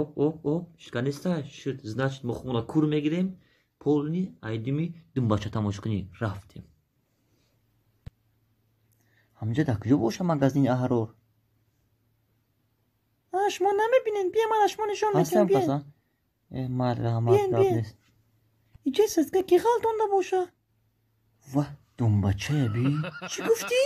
Оп, оп, оп, шиканиста шуд. Значит, мо хона кур мегирем, полный айдими думбача тамошо кунӣ рафтем. Ҳамҷа дар куҷо боша магазини Аҳрор? Шумо намебинед, бия, ман шумо нишон медиҳам. Пасан. Марҳамат, гап нест. Иҷа саска ки ғалтонда боша? Ва, думбачая би. Чӣ гуфтӣ?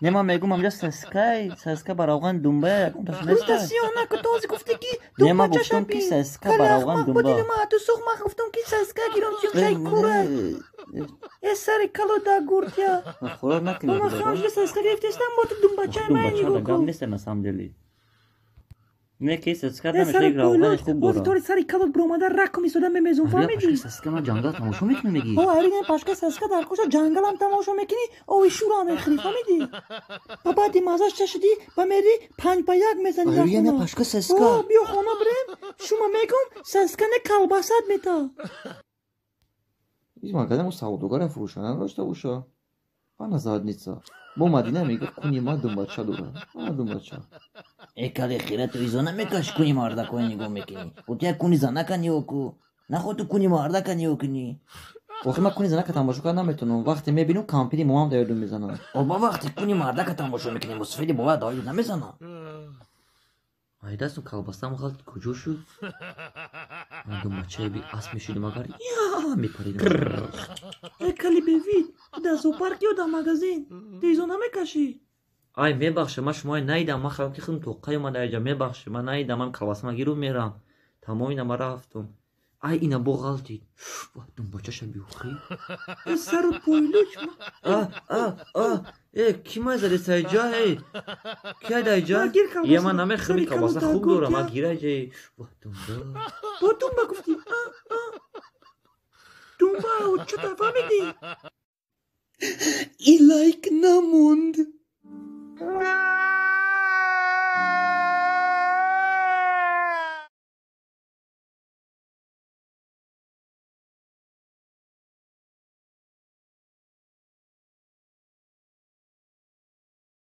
Не, ман мегум, ҳамҷа саскай, саска ба равған думба ягонташ неста. Сиёҳ наку, този гуфтӣ ки. Не, ман гуфтам ки саска ба равған думба. Ма ту сух, ман гуфтам ки саска гирам, чиқшай кура. Э, сари кало да гуртя. Хӯрок накунӣ. Ман хавши саска гирифтестам, бо ту думбачай ман нигоҳ кун. Гап нест на самом деле. Не, ки саска намешавад, равғани хуб дорад. Тори сари калот биромада ракум истода мемезон, фаҳмидӣ? Саска ман ҷангал тамошо мекунам, мегӣ? О, арина пашка саска дар куша ҷангалам тамошо мекунӣ, ови шурам мехӯрӣ, фаҳмидӣ? Ба баъди мазаш чашидӣ, ба мери 5 ба 1 мезанӣ. Арина пашка саска. О, биё хона бирем, шума мегум, саска не колбасат мета. Из магазин савдогара фурӯшанда надошта боша. Ана задница. Бо Мадина мегӯяд, куни ма думбача дорад. Ана думбача. Э, кали хира, ту изо намекаш, куни мардакоя нигоҳ мекунӣ. Ту як куни занака нигоҳ ку. Нахоҳ ту куни мардака нигоҳ кунӣ. Охир ман куни занака тамошо карда наметавонам. Вақте мебинам, кампири момам дар ёдум мезанад. Оба, вақте куни мардака тамошо мекунӣ, мусофири бова дар ёд намезанад. Ай, дастум колбасам ғалт куҷо шуд? Ман думбачае би асп мешудам агар, я мепаридам. Э, кали бевид, дар зоопарк ё дар магазин? Ту изо намекашӣ? Ай, мебахшед, ман шуморо наидам, ман хаёл ки худам тоққай омада иҷа, мебахшед, ман наидам, ман колбасама гиру мерам. Тамом, ина ман рафтум. Ай, ина бо ғалтид. Думбачаша биохӣ. Э, сару пойлуч. А, а, а, э, ки май задеса иҷа, э? Ки айда иҷа? Е, ман намехӯрам, колбаса хуб дорам, ман гира иҷа. Ва, думба. Бо думба гуфтӣ? А, а. Думба, чута фаҳмидӣ? И лайк намонд.